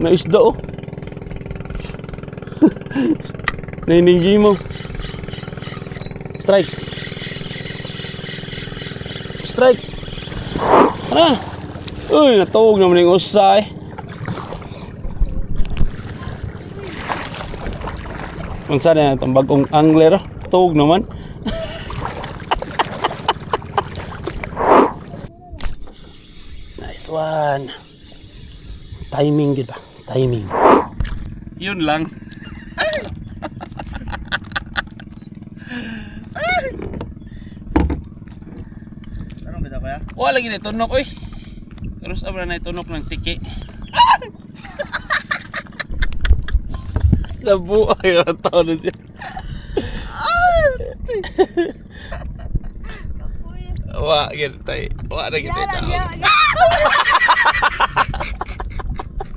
Naisda oh. Naininggi mo. Strike. Strike. Ano? Uy, natuog naman yung usay. Unsa na itong bagong angler? Oh. Tuog naman. Nice one. Timing gid ba? Timing. Yun lang. Anong bitaw kaya? Wala lagi na tunok oy. Terus abra na tunok ng tiki. Nabuhay na tao na siya. Wa gid tay. Wa na gid tay.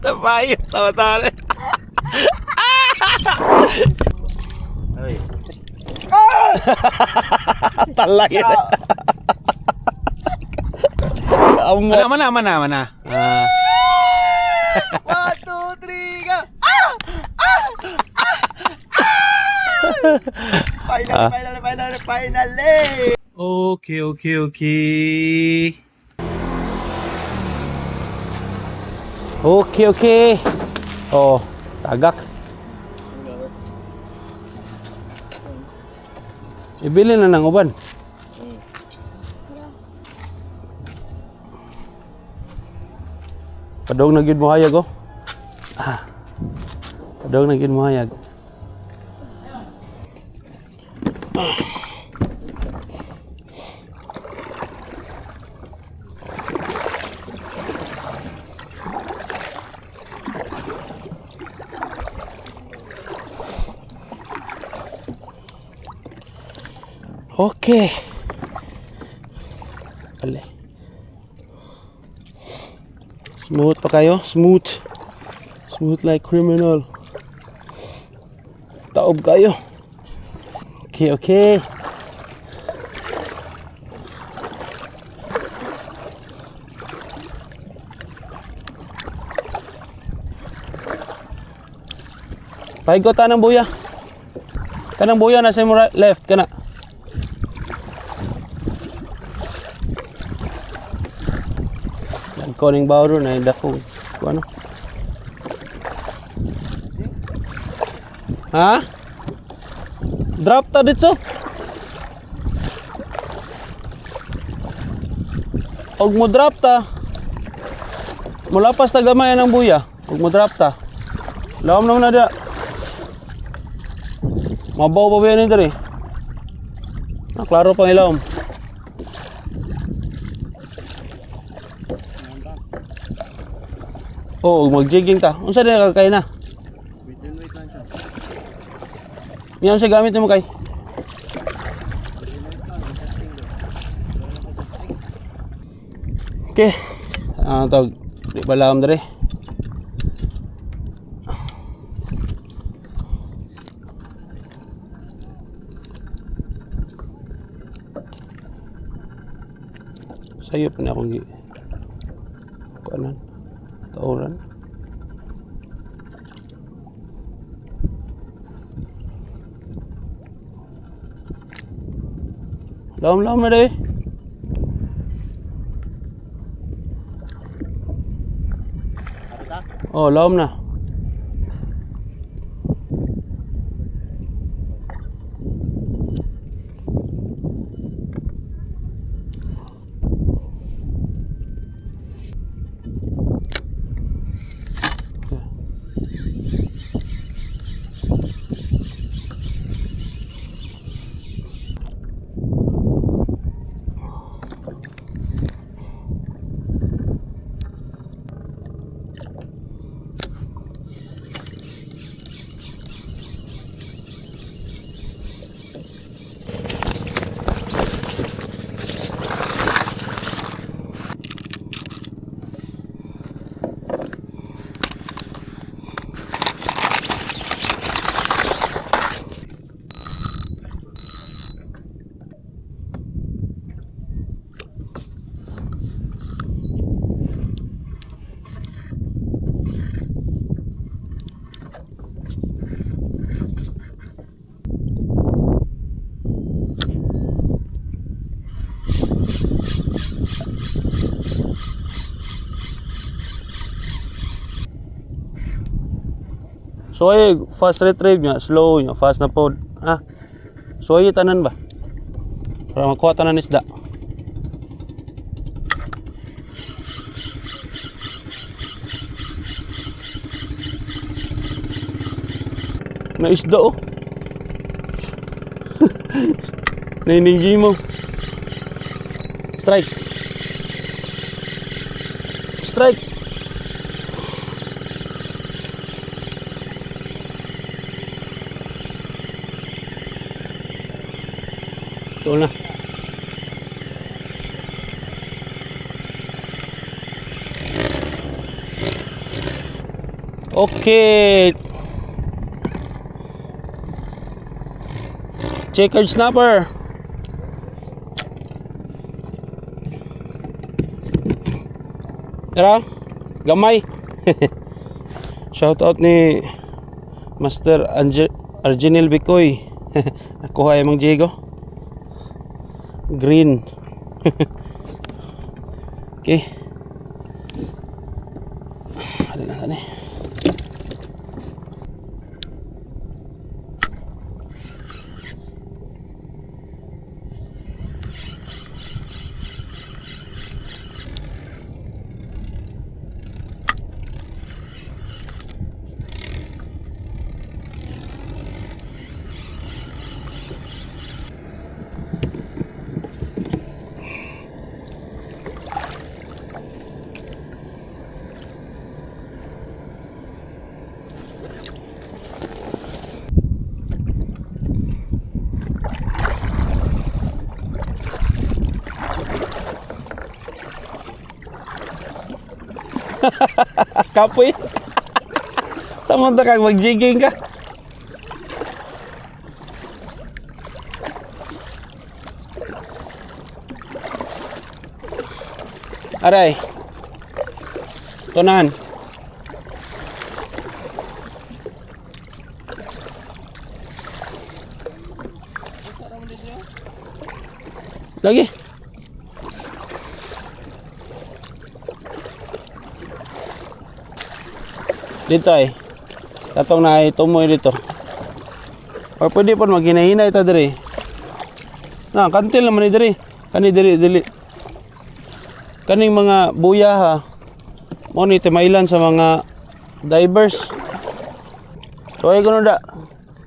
Tapayo tawa tawa. Ay. Talay. Amo. Mana mana mana. Ah. 1, 2, 3, go! Ah! Ah! Ah! Finally, finally, finally, finally! Okay. Okay. Oh, tagak. Ibili na ng uban. Padong na gyud mo hayag oh. Ah. Padong na gyud mo hayag. Okay. Ale. Smooth pa kayo? Smooth. Smooth like criminal. Taob kayo. Okay. Pahigot ta ng buya. Kanang buya nasa mo right, left kana. Nagkoning bawro na dako. Kung ano? Ha? Drop ta dito. Og mo drop ta. Mulapas ta gamay ang buya. Og mo drop ta. Lawom naman na dia. Mabaw pa ba yan diri? Ah, klaro pang ilawom. Oo, mag-jigging ta. Unsa din ka kay na? Wait and wait lang siya. Miyan sa gamit mo kay? Okay. Ano tawag? Di ba lawom diri? Sayop na akong gi. Kuanan. Tauran. Lawom-lawom na deh. Kapit ah? Oh, lawom na. So ay fast retrieve niya, slow niya, fast na pod. Ah. So ay tanan ba? Para makuha tanan isda. May isda oh. Naininggi mo. Strike. Strike. Ito na. Okay. Checkered snapper. Tara, gamay. Shout out ni Master Arginil Bicoy. Nakuha yung mga Diego. Green. Okay. Ano na ano eh. Kapoy. Sa mundo kag magjigging ka. Aray. Tunan. Lagi. Dito ay. Katong na ay tumoy dito. Or pwede po maghinahinay ta diri. Na, kantil naman ni diri. Kani diri dili. Kaning mga buya ha. Mo ni timailan sa mga divers. Soy kuno da.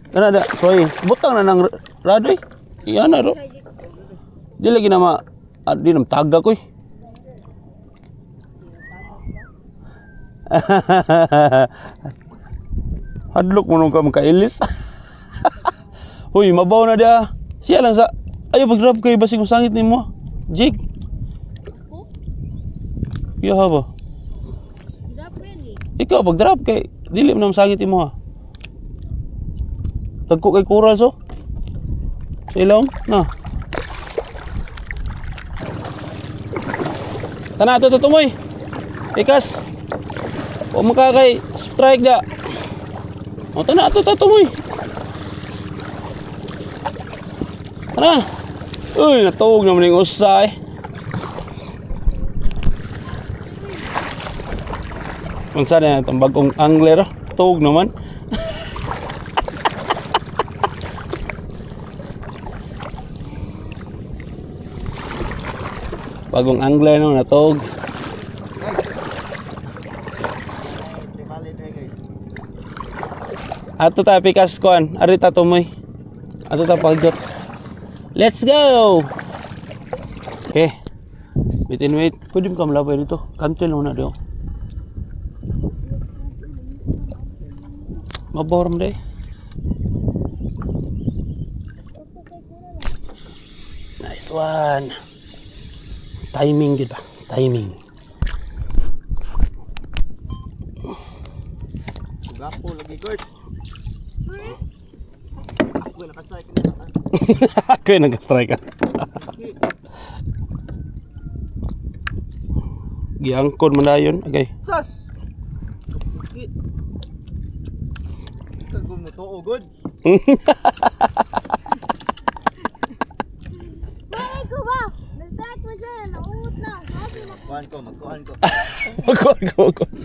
Kana da, soy. Butang na ng radoy. Iyan na ro. Di lagi na ma ah, di na taga ko eh. Hadlok mo nung ka makailis. Huy, mabaw na dia. Siya lang sa ayo pag-drop kay basig masangit nimo. Jake. Iya ha ba? Ikaw pag-drop kay dili mo na masangit imo ha. Tagko kay coral so. Sa ilawom na. Tana to tumoy. Ikas. O makakay strike da. O tana to tumoy. Tana. Uy, natuog naman yung usay. Unsa na itong bagong angler, oh. Tuog naman. Bagong angler no, natuog. Timalin na guys. Ato ta pikas kuan, ari ta tumoy. Ato ta pagdot. Let's go. Okay. Wait and wait. Pwede mo kamlabay dito. Kantil mo na diyo. Maborom day. Nice one. Timing gid ba? Timing. Gapo lagi Kurt. Ako nakastrike na. Ako yung nag-strike ah. Giangkon man na yun. Okay. Sas. Kapuki. Kagumuto good. Bakit ko ba? Nag-start mo siya, nauot na. Sabi mo. Kuhan ko, magkuhan ko. Magkuhan ka, magkuhan.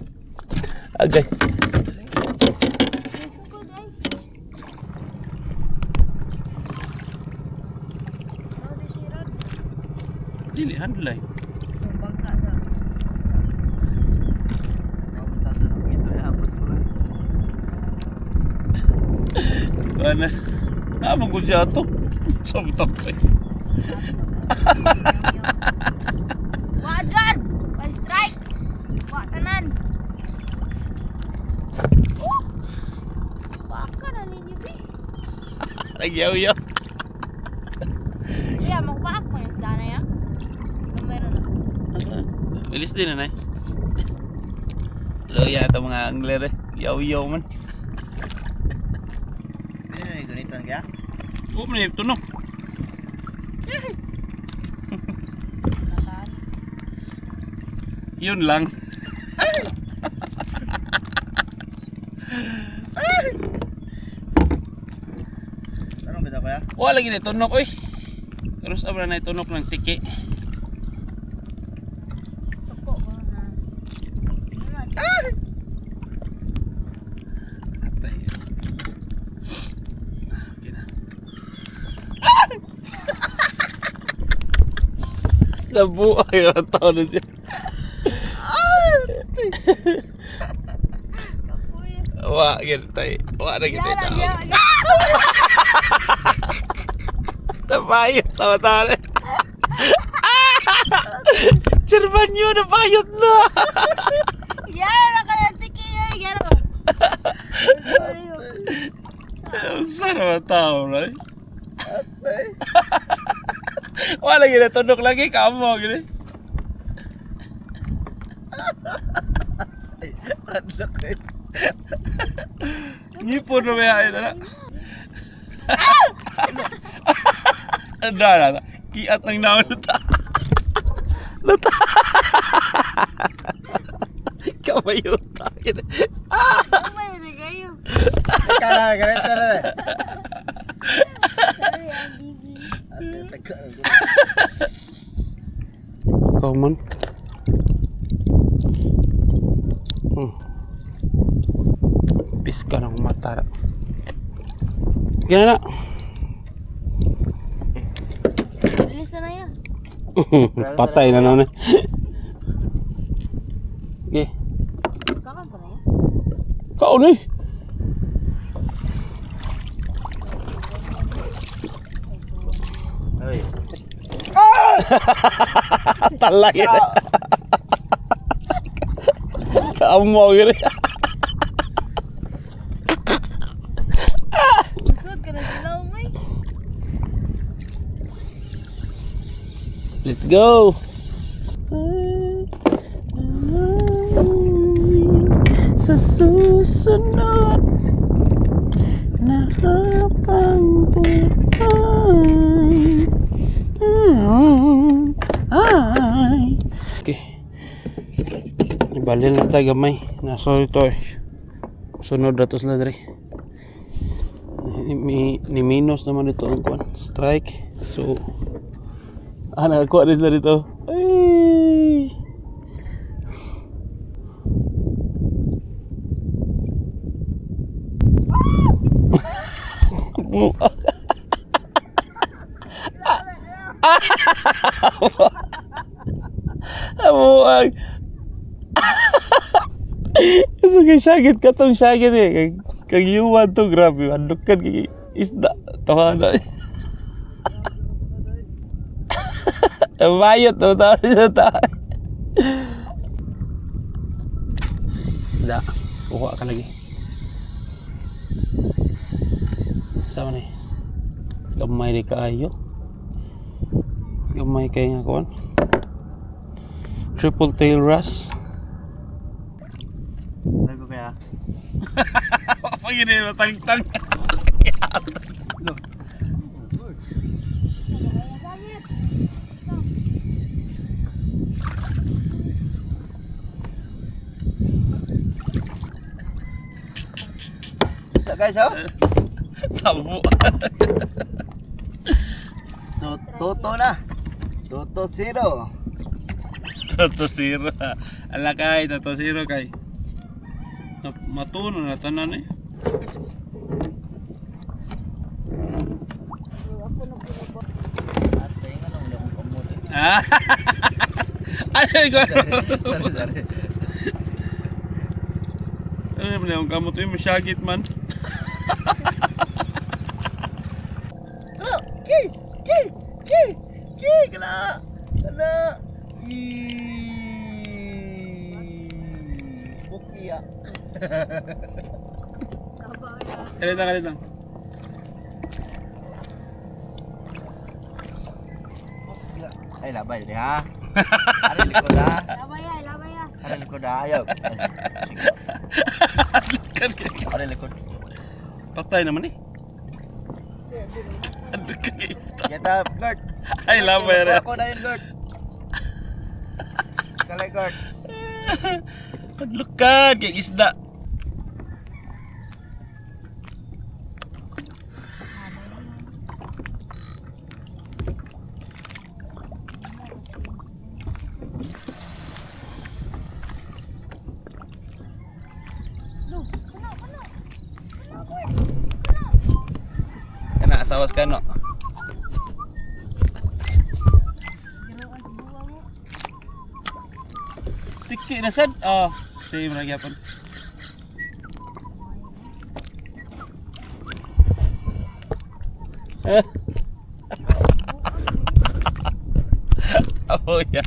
Okay. Dili handline. Bangka sa. Ana. Among ko siya ato. Sabtak kay. Wa dyan! Wa strike! Wa tanan! Oh! Baka na ninyo bi. Nagyaw-yaw. Kuya, magpaak mo yung isda na ya. Meron na. Bilis din anay. Loya ito mga angler eh. Yaw-yaw man. Ano na gunitan kaya? Oo, man tunok. Yun lang. Anong bitaw kaya? Wala lagi na tunok oy. Terus abra na tunok ng tiki. Tuko ko na. Atay. Okay na. Nabuhay na tao na siya. Kapuy. Wa, gintay. Wa na gintay Yara, tao. yara, yara. Napayot, tama-tama na. Sirban yun, napayot na. Yara na ka ng tiki. Yara, yara. Saan naman tao, right? Wala gina, tunok lagi, kamo, gini. Ay, adlok eh. Ngipon na ba ito na? Ada na, kiat ng naon na Nata. Kamayuta. Ano ba kayo? Teka lang, ganito na eh. Sorry, I'm busy. Ate, teka lang. Common. Piska ng matara. Gina na. Bilis na yan. Patay na naman eh. Okay. Kakan pa na yan. Kaon eh. Ay. Talay na. Kaamo gini. Usod ka na sila, umay. Let's go. Sa susunod na habang buhay. Ay. Okay. Ibalil na tayo gamay. Nasa ito eh. Sunod na to sila dre. Ni minus naman ito ang kwan. Strike. So, nakakuha rin sila dito. Ay! Buang. Kasi kay syagit ka tong syagit eh. Kag, kag yuwan to, grabe. Andukan kay isda. Tawa na. Bayot na tawa siya ta. Da, kuha ka lagi. Sama ni. Gamay di kaayo. Gamay kay nga kuan. Triple tail wrasse. Sabi ko kaya? Pag hindi matangtang. Look. Ito guys, oh. Sabo. Toto na. Toto zero. Toto zero. Ala kay, toto zero kay. Matuno na tanan eh. Ate, nga nung akong kamuti. Ah. Ano ko? Sorry, sorry. Ano naman yung kamot yung masyagit man. Oh, ki, ki, ki, ki, kala, kala. Bukiya. Labay ah. Kalit lang, kalit lang. Bukiya. Ay, labay di ha. Ari likod ha. Labay ah, labay ah. Ari likod ha. Ayaw. Ay, sige. Ari likod. Patay naman eh. Ano ka guys? Get up, Gert. Ay, labay rin. Ako na yun, Gert. Kalay, Gert. Kadlukad kay isda. Lu, kuno, kuno. Kana asawas ka no. Giroan sa buwang mo. Tiki na sad. Oh, same ra gyapon. Eh. Oh ya.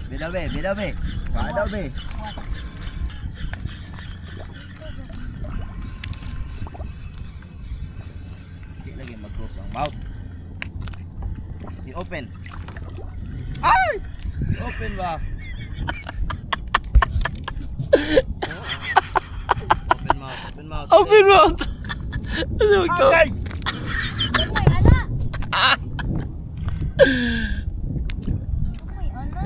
Bida be, bida be. Kada be. Di lagi mag-close ang mouth. I-open. Ay! I-open ba? Open mouth, open mouth. Open mouth. Ano ba ito? Okay. Gamay, ana. Gamay, ana.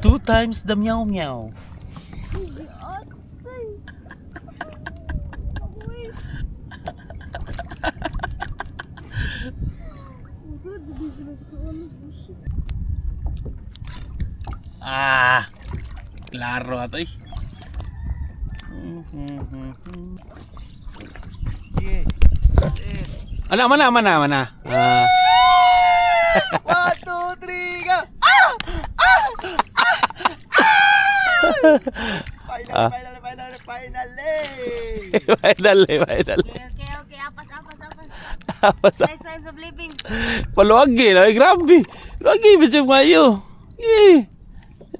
Two times the meow meow. Atay. Agoy. Ah, klaro ato eh. Yeah. Ana, mana, mana, mana. Ah. One, two, three, go! Ah! Ah! Ah! Ah! Finally, finally, finally, finally! Finally, finally. Okay. Apas, apas, apas. Basta, Nice signs of living. paluwagi na, eh, grabe. Luwagi, bitch mayo. Eh.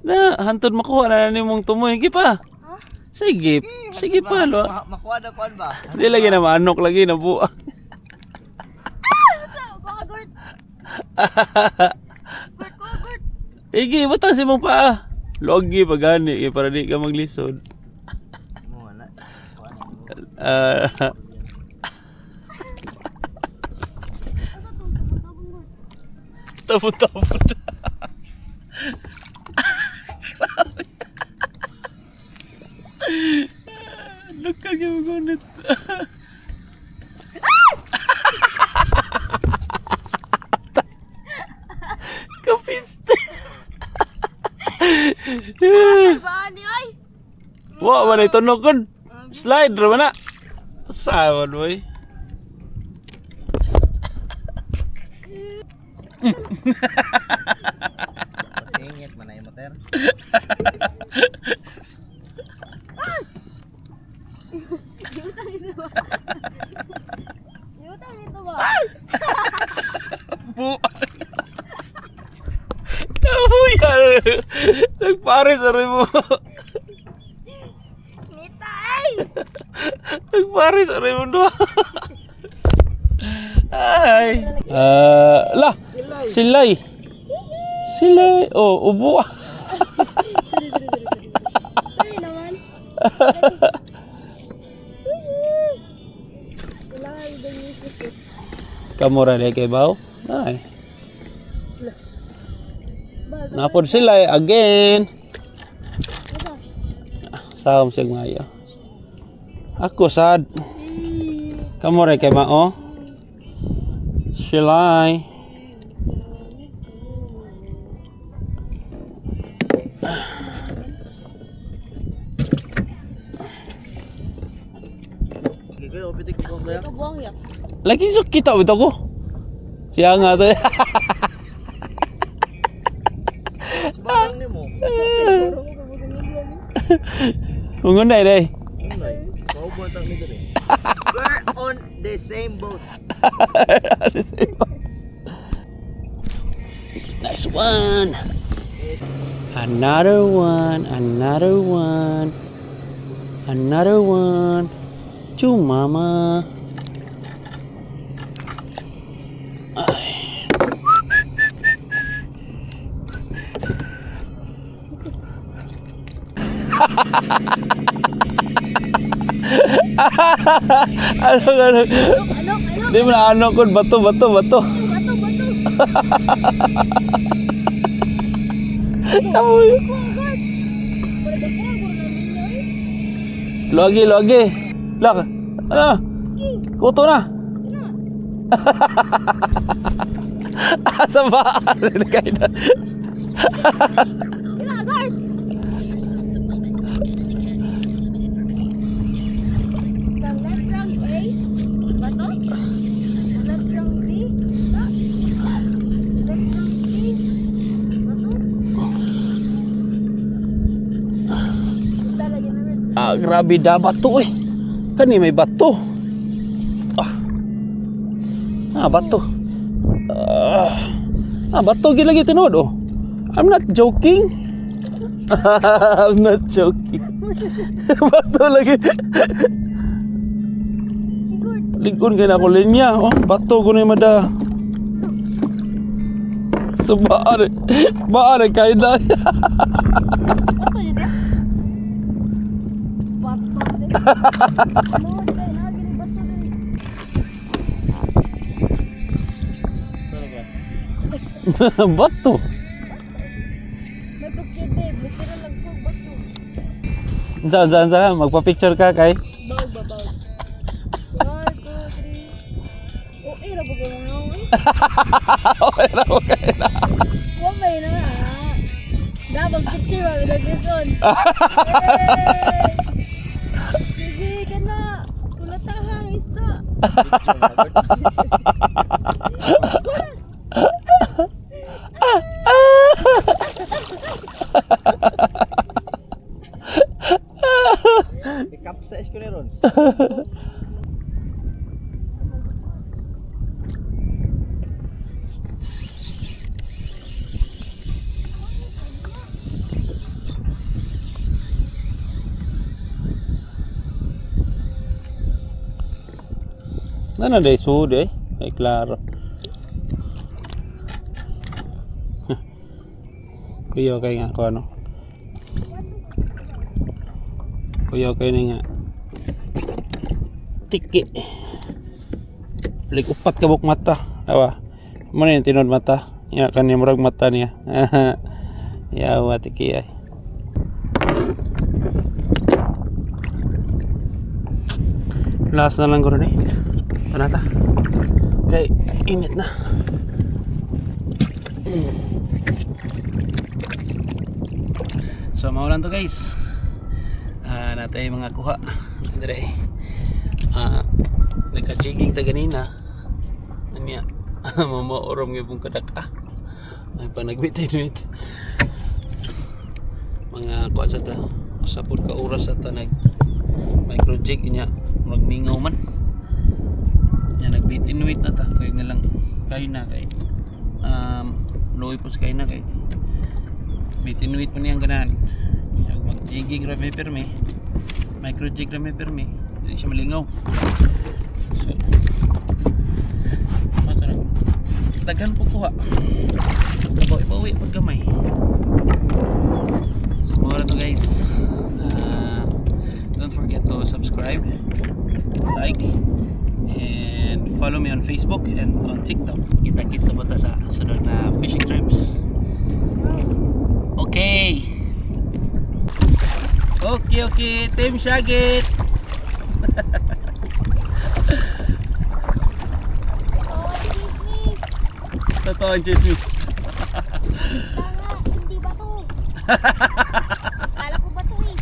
Na, hantod makuha na na nimong tumoy. Sige pa. Ha? Sige, sige pa. Lo. Makuha na kuan ba? Di lagi na manok lagi na buang. Ah! Kuha, Gert. Gert, kuha, Gert. Sige, butang si mong paa. Luwagi pa gani, eh, para di ka maglisod. Mo wala. Kuan na mo. Ah, Asa tong tabon-tabon, Gert? tapon-tapon na. Grabe. Lukag yung gunit. Kapiste. Ba ni ay? Wa man ay tunog kon. Slide ra man na. Sawan boy. Tingit man ay motor. Yutang ito ba? Yutang ito ba? Bu. Kabuya. Nagpare sa mo. Nita ay! Nagpare sa mo do. Ay. Ah, la. Silay. Silay. Oh, ubo. Sorry naman. Kailangan the music eh. Kamura di kay baw. Ay. Ba, Napod sila again. asa? Sahom siya mayo. Ako sad. Kamura kay mao. Silay. Kayo, pitik ko ba yan? Kabuang ya. Lagi so kita bitaw ko. Siya nga to. Subarang ni mo. Mangunay day. Unay. Maubot ang nito eh. We're on the same boat. Nice one. Another one, another one. Another one. Chu mama. Ay. Ano ano? Alok, alok. Di mo na ano kun bato bato bato. Bato, bato. Kamu. Kuha, guard. Wala ba kuha, wala na niya, eh. Logi logi. Lak. Ano? Kuto na. Asa ba? Nagay na. Kina, guard. Sa left round A, bato. Sa left round B, ba. Left round C, bato. Talaga naman. Ah, grabe da bato eh. Kani may bato. Ah. Ah, bato. Ah, ah bato gid lagi tinuod oh. I'm not joking. I'm not joking. Bato lagi. Sigurd. Likon kay na ako linya. Oh, bato ko na yung mada. So, baare. Baare kay na. Bato dito? Bato dito. Ano, dito, nagili bato dito. Talaga. Bato. May paskete, literal lang ko bato. Unsa, unsa, unsa. Magpa-picture ka kay. Bawg ba, bawg. One, two, three. Oh, eh, rabo ka mga eh. Okay ra, okay na. Wa may na nga. Dapat picture ba, with this one. Sige ka na. Kulatahang isda. I-capsize ko na ron. Nana day suod eh. Ay klaro. Kuya kay nga ko ano. Kuya kay na nga. Tiki. Like upat ka buk mata. Awa. Mo na yung tinod mata. Ya kani murag mata niya. Yawa tiki ay. Last na lang ko rin eh. Panata. Kay init na. So maulan to, guys. Ah, natay mga kuha. Dire. Ah, nagka-jigging ta ganina. Anya, mamaorom gyud kadak ah. Ay pa nagbitin. Mga kuan sa ta. Usa pud ka oras sa ta nag micro jig nya murag mingaw man. Nya nagbitin wait na ta kay nga lang kay na kay luoy po sa kay na kay bitin wait mo niyang ganahan. Nya mag jigging ra may permi. Micro jig ra may permi. Dili siya malingaw. So, ano na? Daghan po kuha. Bawi-bawi pag gamay. So, mao to, guys. Don't forget to subscribe, like, and follow me on Facebook and on TikTok. Kita-kits na ba ta sa sunod na fishing trips. Okay! Okay. Team Shagit! Oh, chismis. Totoo ang chismis. Tama, hindi bato. Akala ko bato eh.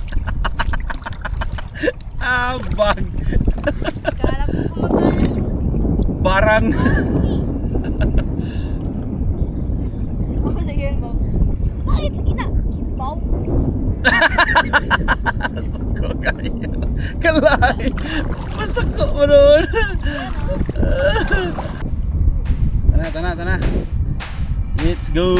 Ah, bag! Kala ko gumagana. Barang. Ako sa iyan ba? Sakit sa kina. Kibaw. Masako kayo. Kalay. Masako mo noon. Tana, tana, tana. Let's go.